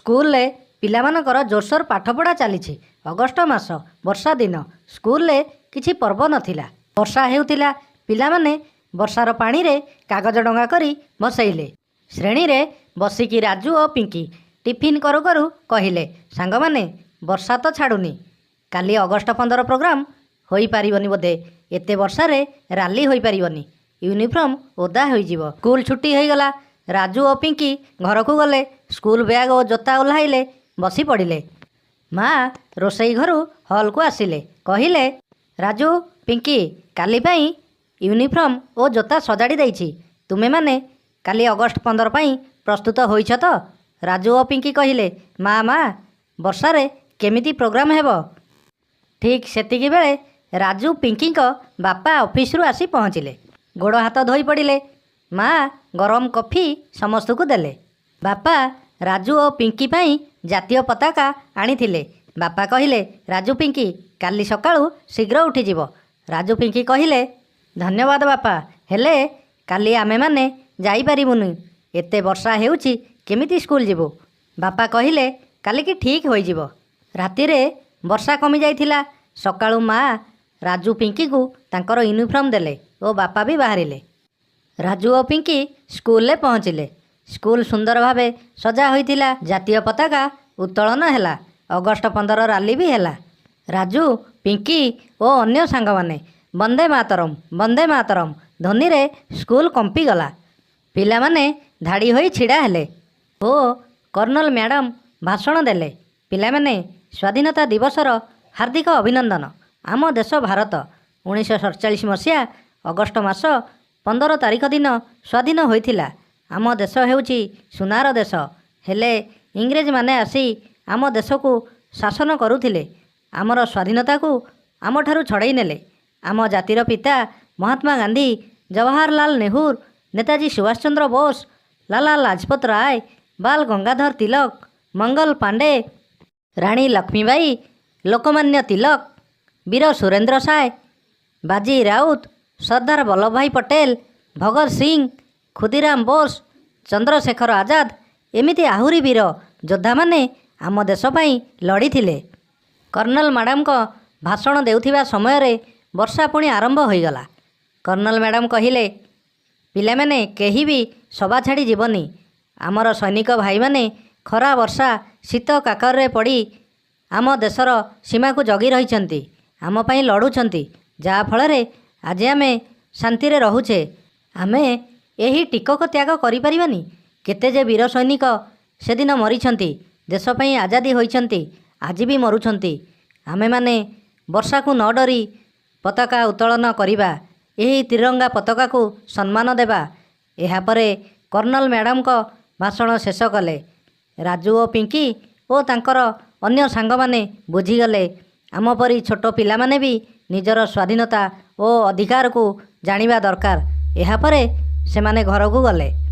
ସ୍କୁଲରେ ପିଲାମାନଙ୍କର ଜୋରସୋର ପାଠପଢ଼ା ଚାଲିଛି। ଅଗଷ୍ଟ ମାସ, ବର୍ଷା ଦିନ। ସ୍କୁଲରେ କିଛି ପର୍ବ ନଥିଲା। ବର୍ଷା ହେଉଥିଲା। ପିଲାମାନେ ବର୍ଷାର ପାଣିରେ କାଗଜ ଡଙ୍ଗା କରି ଭସେଇଲେ। ଶ୍ରେଣୀରେ ବସିକି ରାଜୁ ଓ ପିଙ୍କି ଟିଫିନ୍ କରୁ କରୁ କହିଲେ, "ସାଙ୍ଗମାନେ, ବର୍ଷା ତ ଛାଡ଼ୁନି। କାଲି ଅଗଷ୍ଟ 15 ପ୍ରୋଗ୍ରାମ୍ ହୋଇପାରିବନି ବୋଧେ। ଏତେ ବର୍ଷାରେ ରାଲି ହୋଇପାରିବନି। ୟୁନିଫର୍ମ ଓଦା ହୋଇଯିବ।" ସ୍କୁଲ ଛୁଟି ହୋଇଗଲା। ରାଜୁ ଓ ପିଙ୍କି ଘରକୁ ଗଲେ। ସ୍କୁଲ ବ୍ୟାଗ୍ ଓ ଜୋତା ଓହ୍ଲାଇଲେ, ବସି ପଡ଼ିଲେ। ମା ରୋଷେଇ ଘରୁ ହଲ୍କୁ ଆସିଲେ। କହିଲେ, "ରାଜୁ, ପିଙ୍କି, କାଲି ପାଇଁ ୟୁନିଫର୍ମ ଓ ଜୋତା ସଜାଡ଼ି ଦେଇଛି। ତୁମେମାନେ କାଲି ଅଗଷ୍ଟ 15 ପାଇଁ ପ୍ରସ୍ତୁତ ହୋଇଛ ତ?" ରାଜୁ ଓ ପିଙ୍କି କହିଲେ, "ମା, ମା, ବର୍ଷାରେ କେମିତି ପ୍ରୋଗ୍ରାମ୍ ହେବ?" ଠିକ୍ ସେତିକିବେଳେ ରାଜୁ ପିଙ୍କିଙ୍କ ବାପା ଅଫିସରୁ ଆସି ପହଞ୍ଚିଲେ। ଗୋଡ଼ ହାତ ଧୋଇ ପଡ଼ିଲେ। ମା ଗରମ କଫି ସମସ୍ତଙ୍କୁ ଦେଲେ। ବାପା ରାଜୁ ଓ ପିଙ୍କି ପାଇଁ ଜାତୀୟ ପତାକା ଆଣିଥିଲେ। ବାପା କହିଲେ, "ରାଜୁ, ପିଙ୍କି, କାଲି ସକାଳୁ ଶୀଘ୍ର ଉଠିଯିବ।" ରାଜୁ ପିଙ୍କି କହିଲେ, "ଧନ୍ୟବାଦ ବାପା, ହେଲେ କାଲି ଆମେମାନେ ଯାଇପାରିବୁନି। ଏତେ ବର୍ଷା ହେଉଛି, କେମିତି ସ୍କୁଲ ଯିବୁ?" ବାପା କହିଲେ, "କାଲିକି ଠିକ୍ ହୋଇଯିବ।" ରାତିରେ ବର୍ଷା କମିଯାଇଥିଲା। ସକାଳୁ ମା ରାଜୁ ପିଙ୍କିଙ୍କୁ ତାଙ୍କର ୟୁନିଫର୍ମ ଦେଲେ ଓ ବାପା ବି ବାହାରିଲେ। ରାଜୁ ଓ ପିଙ୍କି ସ୍କୁଲରେ ପହଞ୍ଚିଲେ। ସ୍କୁଲ ସୁନ୍ଦର ଭାବେ ସଜା ହୋଇଥିଲା। ଜାତୀୟ ପତାକା ଉତ୍ତୋଳନ ହେଲା। ଅଗଷ୍ଟ 15 ରାଲି ବି ହେଲା। ରାଜୁ, ପିଙ୍କି ଓ ଅନ୍ୟ ସାଙ୍ଗମାନେ "ବନ୍ଦେ ମାତରମ୍, ବନ୍ଦେ ମାତରମ୍" ଧ୍ୱନିରେ ସ୍କୁଲ କମ୍ପିଗଲା। ପିଲାମାନେ ଧାଡ଼ି ହୋଇ ଛିଡ଼ା ହେଲେ ଓ କର୍ଣ୍ଣଲ ମ୍ୟାଡ଼ାମ୍ ଭାଷଣ ଦେଲେ, "ପିଲାମାନେ, ସ୍ୱାଧୀନତା ଦିବସର ହାର୍ଦ୍ଦିକ ଅଭିନନ୍ଦନ। ଆମ ଦେଶ ଭାରତ 1947 ମସିହା ଅଗଷ୍ଟ ମାସ 15 ତାରିଖ ଦିନ ସ୍ୱାଧୀନ ହୋଇଥିଲା। ଆମ ଦେଶ ହେଉଛି ସୁନାର ଦେଶ। ହେଲେ ଇଂରେଜମାନେ ଆସି ଆମ ଦେଶକୁ ଶାସନ କରୁଥିଲେ। ଆମର ସ୍ୱାଧୀନତାକୁ ଆମଠାରୁ ଛଡ଼େଇ ନେଲେ। ଆମ ଜାତିର ପିତା ମହାତ୍ମା ଗାନ୍ଧୀ, ଜବାହରଲାଲ ନେହେରୁ, ନେତାଜୀ ସୁଭାଷ ଚନ୍ଦ୍ର ବୋଷ, ଲାଲା ଲାଜପତ ରାୟ, ବାଲ ଗଙ୍ଗାଧର ତିଲକ, ମଙ୍ଗଲ ପାଣ୍ଡେ, ରାଣୀ ଲକ୍ଷ୍ମୀବାଇ, ଲୋକମାନ୍ୟ ତିଲକ, ବୀର ସୁରେନ୍ଦ୍ର ସାଏ, ବାଜି ରାଉତ, ସର୍ଦ୍ଦାର ବଲ୍ଲଭଭାଇ ପଟେଲ, ଭଗତ ସିଂ, ଖୁଦିରାମ ବୋଷ, ଚନ୍ଦ୍ରଶେଖର ଆଜାଦ, ଏମିତି ଆହୁରି ବୀର ଯୋଦ୍ଧାମାନେ ଆମ ଦେଶ ପାଇଁ ଲଢ଼ିଥିଲେ।" କର୍ଣ୍ଣଲ ମ୍ୟାଡ଼ାମଙ୍କ ଭାଷଣ ଦେଉଥିବା ସମୟରେ ବର୍ଷା ପୁଣି ଆରମ୍ଭ ହୋଇଗଲା। କର୍ଣ୍ଣଲ ମ୍ୟାଡ଼ାମ କହିଲେ, "ପିଲାମାନେ, କେହି ବି ସଭା ଛାଡ଼ି ଯିବନି। ଆମର ସୈନିକ ଭାଇମାନେ ଖରା, ବର୍ଷା, ଶୀତ, କାକରରେ ପଡ଼ି ଆମ ଦେଶର ସୀମାକୁ ଜଗି ରହିଛନ୍ତି। ଆମ ପାଇଁ ଲଢ଼ୁଛନ୍ତି, ଯାହାଫଳରେ ଆଜି ଆମେ ଶାନ୍ତିରେ ରହୁଛେ। ଆମେ ଏହି ଟିକକ ତ୍ୟାଗ କରିପାରିବାନି? କେତେ ଯେ ବୀର ସୈନିକ ସେଦିନ ମରିଛନ୍ତି, ଦେଶ ପାଇଁ ଆଜାଦି ହୋଇଛନ୍ତି, ଆଜି ବି ମରୁଛନ୍ତି। ଆମେମାନେ ବର୍ଷାକୁ ନ ଡରି ପତାକା ଉତ୍ତୋଳନ କରିବା। ଏହି ତ୍ରିରଙ୍ଗା ପତାକାକୁ ସମ୍ମାନ ଦେବା।" ଏହାପରେ କର୍ଣ୍ଣଲ ମ୍ୟାଡ଼ାମଙ୍କ ଭାଷଣ ଶେଷ କଲେ। ରାଜୁ ଓ ପିଙ୍କି ଓ ତାଙ୍କର ଅନ୍ୟ ସାଙ୍ଗମାନେ ବୁଝିଗଲେ, ଆମ ପରି ଛୋଟ ପିଲାମାନେ ବି ନିଜର ସ୍ୱାଧୀନତା ଓ ଅଧିକାରକୁ ଜାଣିବା ଦରକାର। ଏହାପରେ ସେମାନେ ଘରକୁ ଗଲେ।